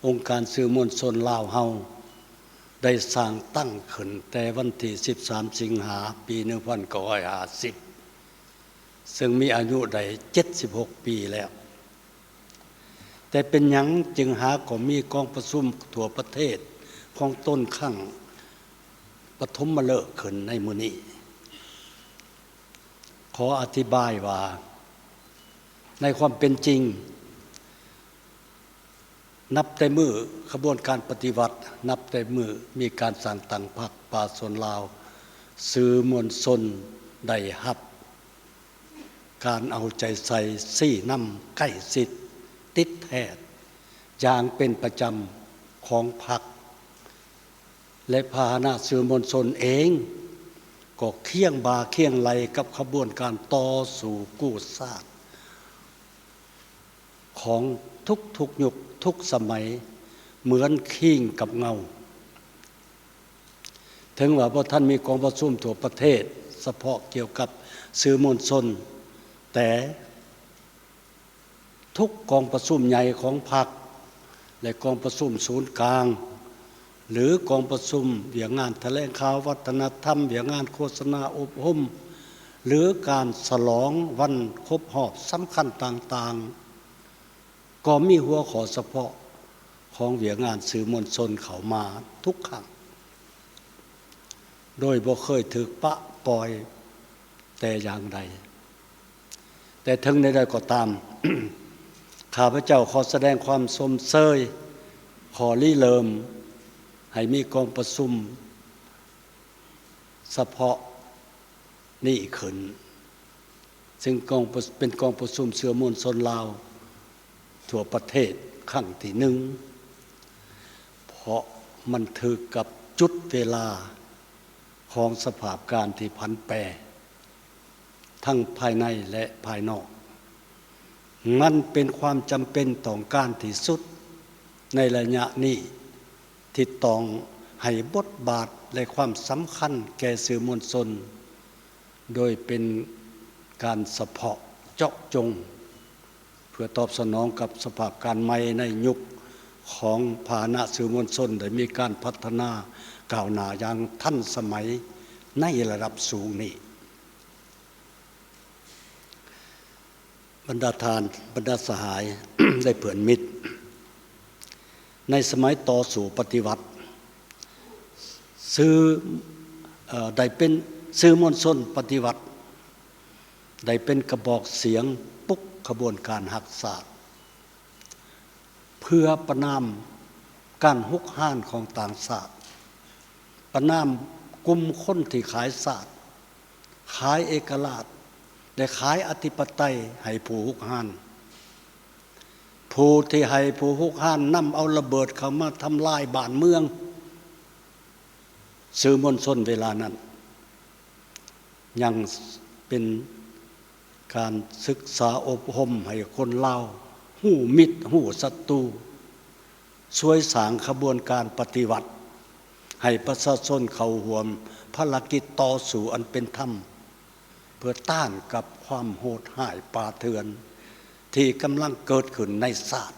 ອົງການສື່ມວນຊົນລາວເຮົາໄດ້ສ້າງຕັ້ງຂຶ້ນແຕ່ວັນທີສິບສາມ ສິງຫາ ປີໜຶ່ງພັນເກົ້າຮ້ອຍຫ້າສິບ ເຊິ່ງມີອາຍຸໄດ້ເຈັດສິບຫົກປີແລ້ວ. ແຕ່ເປັນຫຍັງຈຶ່ງຫາກໍມີກອງປະຊຸມທົ່ວປະເທດຂອງຕົນຄັ້ງປະຖົມມະເລີກຂຶ້ນໃນມື້ນີ້? ຂໍອະທິບາຍວ່າ ໃນຄວາມເປັນຈິງ, ນັບແຕ່ມື້ຂະບວນການປະຕິວັດ, ນັບແຕ່ມື້ມີການສ້າງຕັ້ງພັກປະຊາຊົນລາວ, ສື່ມວນຊົນໄດ້ຮັບການເອົາໃຈໃສ່, ຊີ້ນຳໃກ້ຊິດ, ຕິດແທດຢ່າງເປັນປະຈຳຂອງພັກ ແລະ ພາຫະນະສື່ມວນຊົນເອງກໍຄຽງບ່າຄຽງໄຫຼ່ກັບຂະບວນການຕໍ່ສູ້ກູ້ຊາດຂອງທຸກໆຍຸກທຸກສະໄໝເໝືອນຄີງກັບເງົາ. ເຖິງວ່າບໍ່ທັນມີກອງປະຊຸມທົ່ວປະເທດສະເພາະກ່ຽວກັບສື່ມວນຊົນ, ແຕ່ ທຸກກອງປະຊຸມໃຫຍ່ຂອງພັກ ແລະ ກອງປະຊຸມສູນກາງ ຫຼື ກອງປະຊຸມວຽກງານຖະແຫຼງຂ່າວ, ວັດທະນະທຳ, ວຽກງານໂຄສະນາອົບຮົມ ຫຼື ການສະຫຼອງວັນຄົບຮອບສຳຄັນຕ່າງໆ ກໍມີຫົວຂໍ້ສະເພາະຂອງວຽກງານສື່ມວນຊົນເຂົ້າມາທຸກຄັ້ງ ໂດຍບໍ່ເຄີຍຖືກປະປ່ອຍແຕ່ຢ່າງໃດ. ແຕ່ເຖິງແນວໃດກໍຕາມ, ຂ້າພະເຈົ້າຂໍສະແດງຄວາມຊົມເຊີຍ, ຂໍລິເລີ່ມໃຫ້ມີກອງປະຊຸມສະເພາະນີ້ຂຶ້ນ, ເຊິ່ງກອງປະ ເປັນກອງປະຊຸມສື່ມວນຊົນລາວທົ່ວປະເທດຄັ້ງທີໜຶ່ງ, ເພາະມັນຖືກກັບຈຸດເວລາຂອງສະພາບການທີ່ຜັນແປ ທັງພາຍໃນ ແລະ ພາຍນອກ. ມັນເປັນຄວາມຈຳເປັນຕ້ອງການທີ່ສຸດໃນໄລຍະນີ້ ທີ່ຕ້ອງໃຫ້ບົດບາດ ແລະ ຄວາມສຳຄັນແກ່ສື່ມວນຊົນ ໂດຍເປັນການສະເພາະເຈາະຈົງ ເພື່ອຕອບສະໜອງກັບສະພາບການໃໝ່ໃນຍຸກຂອງພາຫະນະສື່ມວນຊົນໄດ້ມີການພັດທະນາກ້າວໜ້າຢ່າງທັນສະໄໝໃນລະດັບສູງນີ້. ບັນດາທ່ານ, ບັນດາສະຫາຍ ແລະ ເພື່ອນມິດ, ໃນສະໄໝຕໍ່ສູ້ປະຕິວັດ, ສື່ ເອີ ໄດ້ເປັນ ສື່ມວນຊົນປະຕິວັດ ໄດ້ເປັນກະບອກສຽງປຸກຂະບວນການຮັກຊາດ ເພື່ອປະນາມການຮຸກຮານຂອງຕ່າງຊາດ, ປະນາມກຸ່ມຄົນທີ່ຂາຍຊາດ, ຂາຍເອກະລາດ ແລະ ຂາຍອະທິປະໄຕໃຫ້ຜູ້ຮຸກຮານ, ຜູ້ທີ່ໃຫ້ຜູ້ຮຸກຮານນຳເອົາລະເບີດເຂົ້າມາທຳລາຍບ້ານເມືອງ. ສື່ມວນຊົນເວລານັ້ນ ຍັງເປັນການສຶກສາອົບຮົມໃຫ້ຄົນລາວຮູ້ມິດຮູ້ສັດຕູ, ຊ່ວຍສ້າງຂະບວນການປະຕິວັດ ໃຫ້ປະຊາຊົນເຂົ້າຮ່ວມພາລະກິດຕໍ່ສູ້ອັນເປັນທຳ ເພື່ອຕ້ານກັບຄວາມໂຫດຮ້າຍປ່າເຖື່ອນທີ່ກຳລັງເກີດຂຶ້ນໃນຊາດ.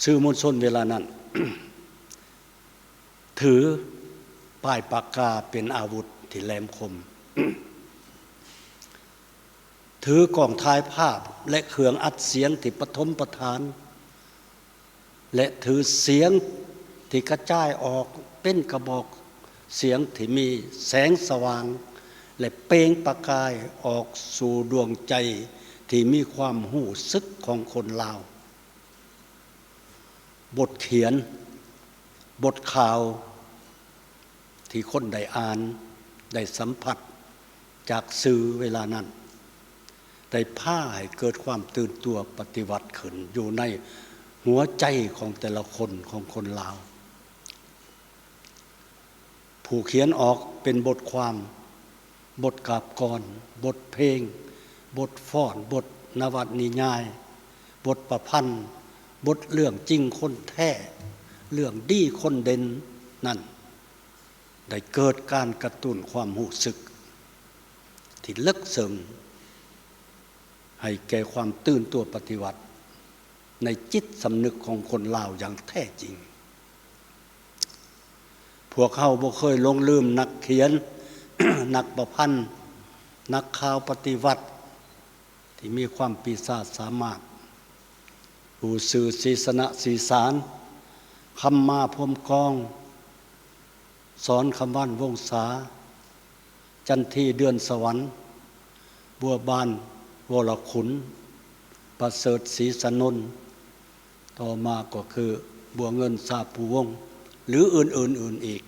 ສື່ມວນຊົນເວລານັ້ນ ຖືປາຍປາກກາເປັນອາວຸດທີ່ແຫຼມຄົມ, ຖືກ້ອງຖ່າຍພາບ ແລະ ເຄື່ອງອັດສຽງທີ່ປະຖົມປະຖານ ແລະ ຖືສຽງທີ່ກະຈາຍອອກເປັນກະບອກສຽງທີ່ມີແສງສະຫວ່າງ ແລະ ເປັ່ງປະກາຍອອກສູ່ດວງໃຈທີ່ມີຄວາມຮູ້ສຶກຂອງຄົນລາວ. ບົດຂຽນ, ບົດຂ່າວທີ່ຄົນໄດ້ອ່ານ, ໄດ້ສຳຜັດຈາກສື່ເວລານັ້ນ ໄດ້ພາໃຫ້ເກີດຄວາມຕື່ນຕົວປະຕິວັດຂຶ້ນຢູ່ໃນຫົວໃຈຂອງແຕ່ລະຄົນຂອງຄົນລາວ. ຜູ້ຂຽນອອກເປັນບົດຄວາມ, ບົດກາບກອນ, ບົດເພງ, ບົດຟ້ອນ, ບົດນະວະນິຍາຍ, ບົດປະພັນ, ບົດເລື່ອງຈິງຄົນແທ້, ເລື່ອງດີຄົນເດັ່ນນັ້ນ ໄດ້ເກີດການກະຕຸ້ນຄວາມຮູ້ສຶກທີ່ເລິກເຊິ່ງ ໃຫ້ແກ່ຄວາມຕື່ນຕົວປະຕິວັດໃນຈິດສຳນຶກຂອງຄົນລາວຢ່າງແທ້ຈິງ. ພວກເຮົາບໍ່ເຄີຍຫຼົງລືມນັກຂຽນ, ນັກປະພັນ, ນັກຂ່າວປະຕິວັດທີ່ມີຄວາມປີຊາດສາມາດ, ຜູ້ຊື່ ສີຊະນະ ສີສານ, ຄຳມາ ພົມກອງ, ສອນຄຳວັນ ວົງສາ, ຈັນທີ ເດືອນສະຫວັນ, ບົວບານ ວໍລະຄຸນ, ປະເສີດ ສີສະໜົນ, ຕໍ່ມາກໍຄື ບົວເງິນ ຊາພູວົງ ຫຼື ອື່ນໆອີກ.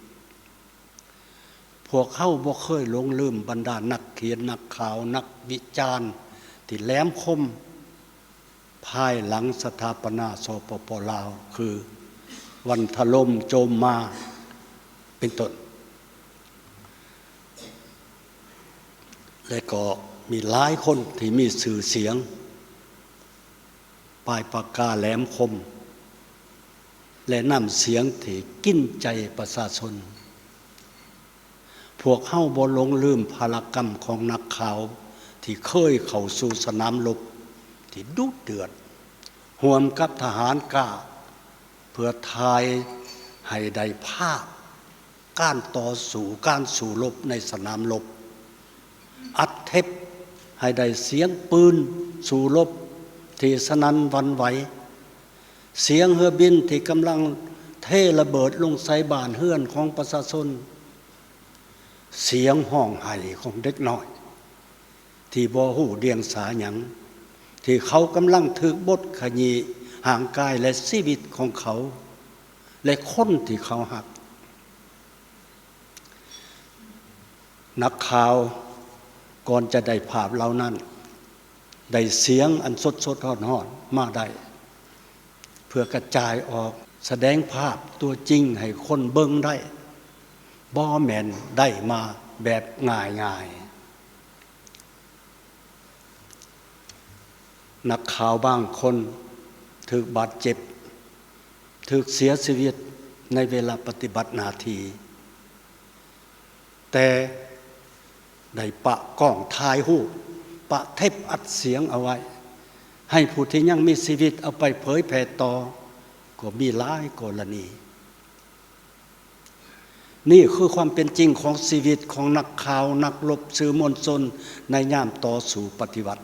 ພວກເຮົາບໍ່ເຄີຍຫຼົງລືມບັນດານັກຂຽນ, ນັກຂ່າວ, ນັກວິຈານທີ່ແຫຼມຄົມ ພາຍຫຼັງສະຖາປະນາ ສປປ ລາວ ຄື ວັນທະລົມ ໂຈມມາ ເປັນຕົ້ນ ແລະ ກໍມີຫຼາຍຄົນທີ່ມີຊື່ສຽງ, ປາຍປາກກາແຫຼມຄົມ ແລະ ນ້ຳສຽງທີ່ກິນໃຈປະຊາຊົນ. ພວກເຮົາບໍ່ຫຼົງລືມພາລະກຳຂອງນັກຂ່າວທີ່ເຄີຍເຂົ້າສູ່ສະໜາມລົບທີ່ດຸເດືອດ ຮ່ວມກັບທະຫານກ້າ ເພື່ອຖ່າຍໃຫ້ໄດ້ພາບການຕໍ່ສູ້, ການສູ້ລົບໃນສະໜາມລົບ, ອັດເທັບໃຫ້ໄດ້ສຽງປືນສູ້ລົບທີ່ສະໜັ່ນຫວັ່ນໄຫວ, ສຽງເຮືອບິນທີ່ກຳລັງເທລະເບີດລົງໃສ່ບ້ານເຮືອນຂອງປະຊາຊົນ, ສຽງຮ້ອງໄຫ້ຂອງເດັກນ້ອຍທີ່ບໍ່ຮູ້ດຽງສາຫຍັງ, ທີ່ເຂົາກຳລັງຖືກບົດຂະຫຢີຮ່າງກາຍ ແລະ ຊີວິດຂອງເຂົາ ແລະ ຄົນທີ່ເຂົາຮັກ. ນັກຂ່າວກ່ອນຈະໄດ້ພາບເຫຼົ່ານັ້ນ ໄດ້ສຽງອັນສົດໆຮ້ອນໆມາໄດ້ ເພື່ອກະຈາຍອອກ, ສະແດງພາບຕົວຈິງໃຫ້ຄົນເບິ່ງໄດ້, ບໍ່ແມ່ນໄດ້ມາແບບງ່າຍໆ. ນັກຂ່າວບາງຄົນຖືກບາດເຈັບ, ຖືກເສຍຊີວິດໃນເວລາປະຕິບັດໜ້າທີ່, ແຕ່ໄດ້ປະກ້ອງຖ່າຍຮູບ, ປະເທັບອັດສຽງເອົາໄວ້ ໃຫ້ຜູ້ທີ່ຍັງມີຊີວິດເອົາໄປເຜີຍແຜ່ຕໍ່ ກໍມີຫຼາຍກໍລະນີ. ນີ້ຄືຄວາມເປັນຈິງຂອງຊີວິດຂອງນັກຂ່າວ, ນັກລົບ, ສື່ມວນຊົນໃນຍາມຕໍ່ສູ້ປະຕິວັດ.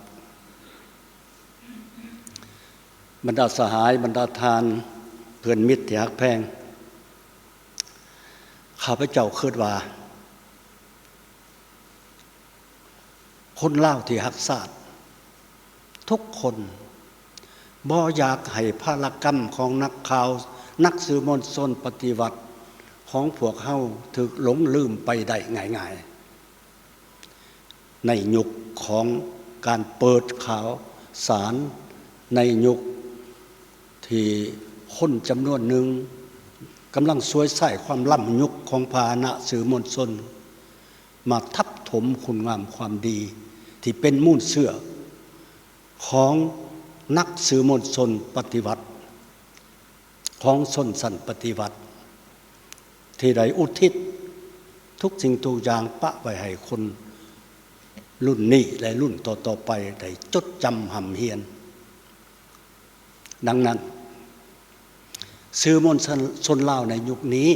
ບັນດາສະຫາຍ, ບັນດາທ່ານ, ເພື່ອນມິດທີ່ຮັກແພງ, ຂ້າພະເຈົ້າຄິດວ່າ ຄົນລາວທີ່ຮັກຊາດທຸກຄົນບໍ່ຢາກໃຫ້ພາລະກຳຂອງນັກຂ່າວ, ນັກສື່ມວນຊົນປະຕິວັດຂອງພວກເຮົາຖືກຫຼົງລືມໄປໄດ້ງ່າຍໆ. ໃນຍຸກຂອງການເປີດຂ່າວສານ, ໃນຍຸກທີ່ຄົນຈຳນວນໜຶ່ງກຳລັງສວຍໃຊ້ຄວາມລ້ຳຍຸກຂອງພາຫະນະສື່ມວນຊົນ ມາທັບຖົມຄຸນງາມຄວາມດີທີ່ເປັນມູນເຊື້ອຂອງນັກສື່ມວນຊົນປະຕິວັດ, ຂອງຊົນຊັ້ນປະຕິວັດ ທີ່ໄດ້ອຸທິດທຸກສິ່ງທຸກຢ່າງປະໄວ້ໃຫ້ຄົນລຸ້ນນີ້ ແລະ ລຸ້ນຕໍ່ໆໄປໄດ້ຈົດຈຳຮ່ຳຮຽນ. ດັ່ງນັ້ນ, ສື່ມວນຊົນລາວໃນຍຸກນີ້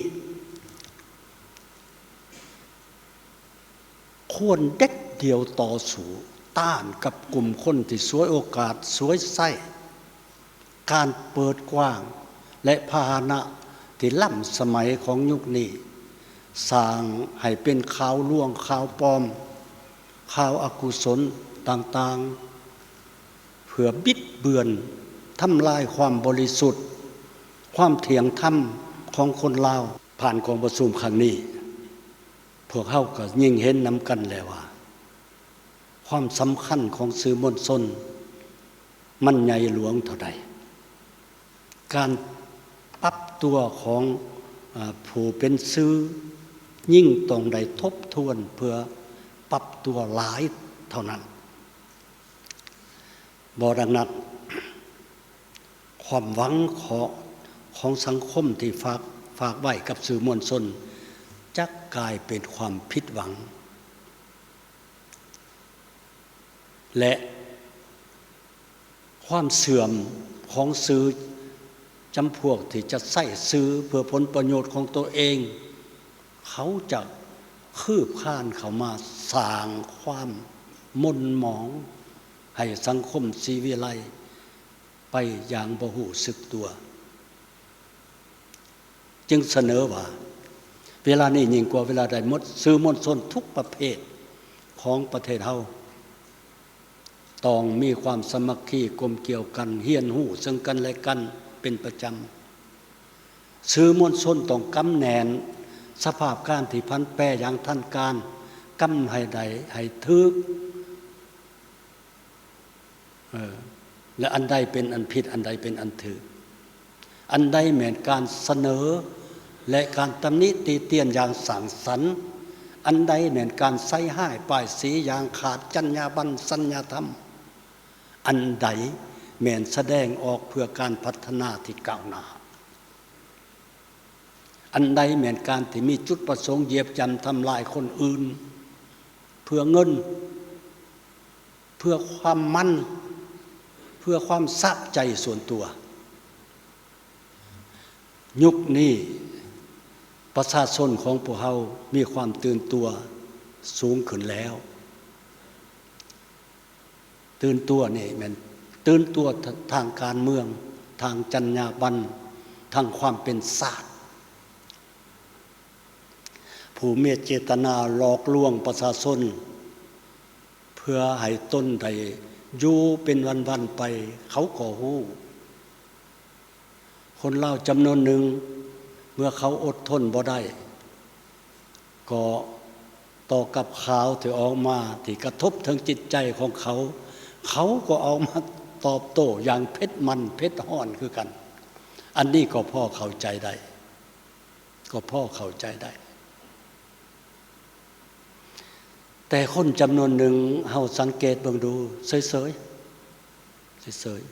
ຄວນເດັດດ່ຽວຕໍ່ສູ້ຕ້ານກັບກຸ່ມຄົນທີ່ສວຍໂອກາດ, ສວຍໃຊ້ການເປີດກວ້າງ ແລະ ພາຫະນະທີ່ລ້ຳສະໄໝຂອງຍຸກນີ້, ສ້າງໃຫ້ເປັນຂ່າວລວງ, ຂ່າວປອມ, ຂ່າວອະກຸສົນຕ່າງໆ ເພື່ອບິດເບືອນ, ທຳລາຍຄວາມບໍລິສຸດ, ຄວາມທ່ຽງທຳຂອງຄົນລາວ. ຜ່ານກອງປະຊຸມຄັ້ງນີ້, ພວກເຮົາກໍຍິ່ງເຫັນນຳກັນແລ້ວວ່າ ຄວາມສຳຄັນຂອງສື່ມວນຊົນມັນໃຫຍ່ຫຼວງເທົ່າໃດ. ການປັບຕົວຂອງ, ເອີ, ຜູ້ເປັນສື່ຍິ່ງຕ້ອງໄດ້ທົບທວນເພື່ອປັບຕົວຫຼາຍເທົ່ານັ້ນ. ບໍ່ດັ່ງນັ້ນ, ຄວາມຫວັງຂອງ, ຂອງສັງຄົມທີ່ຝາກ, ຝາກໄວ້ກັບສື່ມວນຊົນ ຈະກາຍເປັນຄວາມຜິດຫວັງ ແລະ ຄວາມເສື່ອມຂອງສື່ຈຳພວກທີ່ຈະໃຊ້ສື່ເພື່ອຜົນປະໂຫຍດຂອງຕົວເອງ, ເຂົາຈະຄືບຄານເຂົ້າມາສ້າງຄວາມໝົ່ນໝອງໃຫ້ສັງຄົມສີວິໄລໄປຢ່າງບໍ່ຮູ້ສຶກຕົວ. ຈຶ່ງສະເໜີວ່າ ເວລານີ້ຍິ່ງກວ່າເວລາໃດໝົດ, ສື່ມວນຊົນທຸກປະເພດຂອງປະເທດເຮົາ ຕ້ອງມີຄວາມສາມັກຄີກົມກຽວກັນ, ຮຽນຮູ້ເຊິ່ງກັນແລະກັນເປັນປະຈຳ. ສື່ມວນຊົນຕ້ອງກຳແໜ້ນສະພາບການທີ່ຜັນແປຢ່າງທັນການ, ກຳໃຫ້ໄດ້ໃຫ້ຖືກ. ເອີ ແລະ ອັນໃດເປັນອັນຜິດ, ອັນໃດເປັນອັນຖືກ, ອັນໃດແມ່ນການສະເໜີ ແລະ ການຕຳໜິຕິຕຽນຢ່າງສ້າງສັນ, ອັນໃດແມ່ນການໃສ່ຮ້າຍປ້າຍສີຢ່າງຂາດຈັນຍາບັນສັນຍາທຳ, ອັນໃດແມ່ນສະແດງອອກເພື່ອການພັດທະນາທີ່ກ້າວໜ້າ. ອັນໃດແມ່ນການທີ່ມີຈຸດປະສົງຢຽບຢ່ຳທຳລາຍຄົນອື່ນ ເພື່ອເງິນ, ເພື່ອຄວາມມັນ, ເພື່ອຄວາມສະໃຈສ່ວນຕົວ. ຍຸກນີ້ປະຊາຊົນຂອງພວກເຮົາມີຄວາມຕື່ນຕົວສູງຂຶ້ນແລ້ວ. ຕື່ນຕົວນີ້ແມ່ນຕື່ນຕົວທາງການເມືອງ, ທາງຈັນຍາບັນ, ທາງຄວາມເປັນຊາດ. ຜູ້ມີເຈດຕະນາຫຼອກລວງປະຊາຊົນ ເພື່ອໃຫ້ຕົນໄດ້ຢູ່ເປັນວັນໆໄປ, ເຂົາກໍຮູ້. ຄົນລາວຈຳນວນໜຶ່ງ ເມື່ອເຂົາອົດທົນບໍ່ໄດ້ ກໍຕໍ່ກັບຂ່າວທີ່ອອກມາທີ່ກະທົບເຖິງຈິດໃຈຂອງເຂົາ, ເຂົາກໍອອກມາຕອບໂຕ້ຢ່າງເຜັດມັນເຜັດຮ້ອນຄືກັນ. ອັນນີ້ກໍພໍເຂົ້າໃຈໄດ້, ກໍພໍເຂົ້າໃຈໄດ້. ແຕ່ຄົນຈຳນວນໜຶ່ງ ເຮົາສັງເກດເບິ່ງດູ ເສີຍໆ ເສີຍໆ.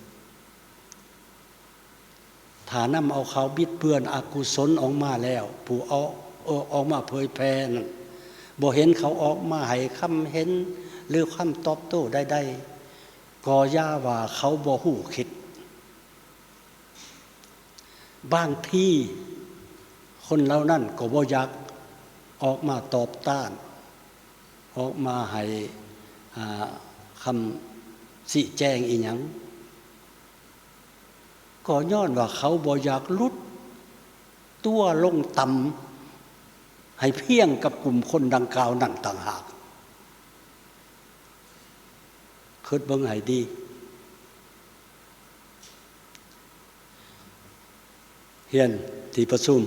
ຖ້ານຳເອົາຂ່າວບິດເບືອນອະກຸສົນອອກມາແລ້ວ, ຜູ້ເອົາ ເອົາອອກມາເຜີຍແຜ່ນັ້ນ ບໍ່ເຫັນເຂົາອອກມາໃຫ້ຄຳເຫັນ ຫຼື ຄຳຕອບໂຕ້ໃດໆ, ກໍຢ່າວ່າເຂົາບໍ່ຮູ້ຄິດ. ບາງທີຄົນເຫຼົ່ານັ້ນກໍບໍ່ຢາກອອກມາຕອບຕ້ານ, ອອກມາໃຫ້ ອາ ຄຳຊີ້ແຈງອີ່ຫຍັງ, ກໍຍ້ອນວ່າເຂົາບໍ່ຢາກຫຼຸດຕົວລົງຕ່ຳໃຫ້ພຽງກັບກຸ່ມຄົນດັ່ງກ່າວນັ້ນຕ່າງຫາກ. ຄິດເບິ່ງໃຫ້ດີ. ຮຽນທີ່ປະຊຸມ,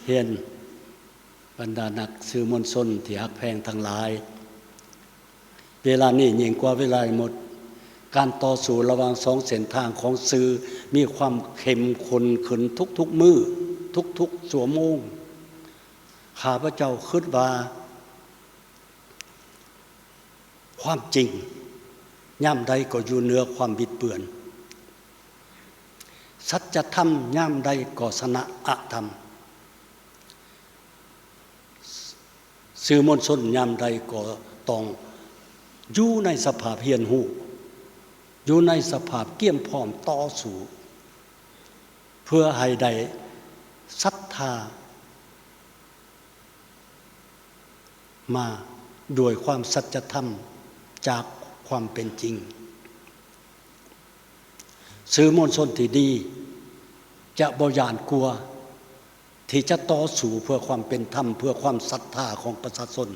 ຮຽນບັນດານັກສື່ມວນຊົນທີ່ຮັກແພງທັງຫຼາຍ, ເວລານີ້ຍິ່ງກວ່າເວລາໃດໝົດ, ການຕໍ່ສູ້ລະຫວ່າງສອງເສັ້ນທາງຂອງສື່ມີຄວາມເຂັ້ມຂຸ້ນຂຶ້ນທຸກໆມື້, ທຸກໆຊົ່ວໂມງ. ຂ້າພະເຈົ້າຄິດວ່າ ຄວາມຈິງຍາມໃດກໍຢູ່ເໜືອຄວາມບິດເບືອນ, ສັດຈະທຳຍາມໃດກໍຊະນະອະທຳ. ສື່ມວນຊົນຍາມໃດກໍຕ້ອງຢູ່ໃນສະພາບຮຽນຮູ້, ຢູ່ໃນສະພາບກຽມພ້ອມຕໍ່ສູ້ ເພື່ອໃຫ້ໄດ້ສັດທາ ມາດ້ວຍຄວາມສັດຈະທຳຈາກຄວາມເປັນຈິງ. ສື່ມວນຊົນທີ່ດີຈະບໍ່ຢ້ານກົວທີ່ຈະຕໍ່ສູ້ເພື່ອຄວາມເປັນທຳ, ເພື່ອຄວາມສັດທາຂອງປະຊາຊົນ.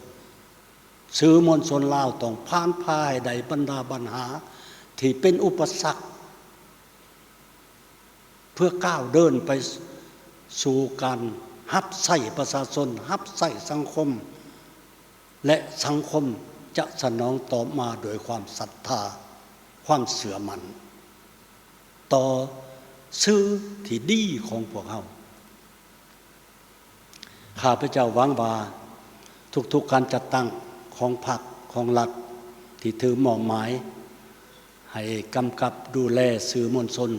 ສື່ມວນຊົນລາວຕ້ອງຜ່ານຜ່າໃຫ້ໄດ້ບັນດາບັນຫາທີ່ເປັນອຸປະສັກ ເພື່ອກ້າວເດີນໄປສູ່ການຮັບໃຊ້ປະຊາຊົນ, ຮັບໃຊ້ສັງຄົມ ແລະ ສັງຄົມຈະສະໜອງຕອບມາໂດຍຄວາມສັດທາ, ຄວາມເຊື່ອໝັ້ນຕໍ່ສື່ທີ່ດີຂອງພວກເຮົາ. ຂ້າພະເຈົ້າຫວັງວ່າທຸກໆການຈັດຕັ້ງຂອງພັກ, ຂອງລັດທີ່ຖືກມອບໝາຍໃຫ້ກຳກັບດູແລສື່ມວນຊົນ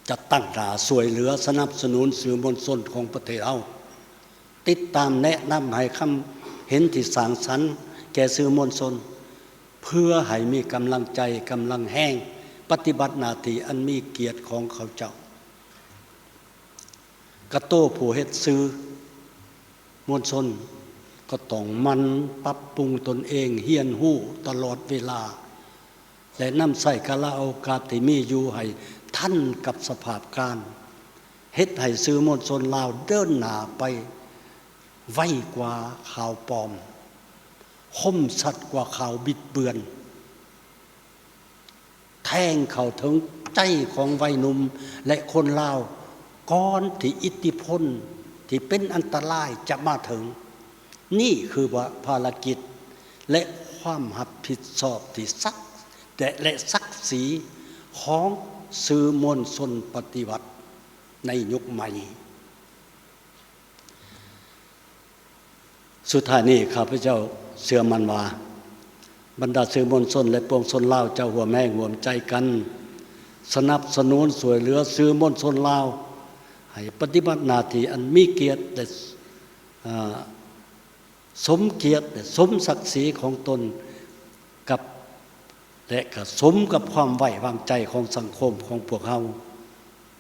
ຈະຕັ້ງໜ້າຊ່ວຍເຫຼືອສະໜັບສະໜູນສື່ມວນຊົນຂອງປະເທດເຮົາ, ຕິດຕາມແນະນຳໃຫ້ຄຳເຫັນທີ່ສ້າງສັນແກ່ສື່ມວນຊົນ, ເພື່ອໃຫ້ມີກຳລັງໃຈ, ກຳລັງແຮງ ປະຕິບັດໜ້າທີ່ອັນມີກຽດຂອງເຂົາເຈົ້າ. ກາໂຕຜູ້ເຮັດສື່ມວນຊົນກໍຕ້ອງໝັ່ນປັບປຸງຕົນເອງ, ຮຽນຮູ້ຕະຫຼອດເວລາ ແລະ ນຳໃຊ້ກາລະໂອກາດທີ່ມີຢູ່ໃຫ້ທັນກັບສະພາບການ, ເຮັດໃຫ້ສື່ມວນຊົນລາວເດີນໜ້າໄປໄວກວ່າຂ່າວປອມ, ຄົມຊັດກວ່າຂ່າວບິດເບືອນ, ແທງເຂົ້າເຖິງໃຈຂອງໄວໜຸ່ມ ແລະ ຄົນລາວ ກ່ອນທີ່ອິດທິພົນທີ່ເປັນອັນຕະລາຍຈະມາເຖິງ. ນີ້ຄືວ່າພາລະກິດ ແລະ ຄວາມຮັບຜິດຊອບທີ່ສັກ ແລະ ແລະ ສັກສີຂອງສື່ມວນຊົນປະຕິວັດໃນຍຸກໃໝ່. ສຸດທ້າຍນີ້ ຂ້າພະເຈົ້າເຊື່ອໝັ້ນວ່າ ບັນດາສື່ມວນຊົນ ແລະ ປວງຊົນລາວ ຈະຮ່ວມແຮງຮ່ວມໃຈກັນ ສະໜັບສະໜູນຊ່ວຍເຫຼືອສື່ມວນຊົນລາວ ໃຫ້ປະຕິບັດໜ້າທີ່ອັນມີກຽດ ແລະ ເອີ ສົມກຽດ ແລະ ສົມສັກສີຂອງຕົນ ກັບ ແລະ ກະສົມກັບຄວາມໄວ້ວາງໃຈຂອງສັງຄົມຂອງພວກເຮົາ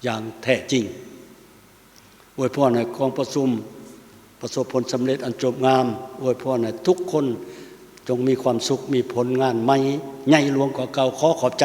ຢ່າງແທ້ຈິງ. ອວຍພອນໃຫ້ກອງປະຊຸມປະສົບຜົນສຳເລັດອັນຈົບງາມ. ອວຍພອນໃຫ້ທຸກຄົນຈົ່ງມີຄວາມສຸກ, ມີຜົນງານໃໝ່ໃຫຍ່ຫຼວງກວ່າເກົ່າ. ຂໍຂອບໃຈ.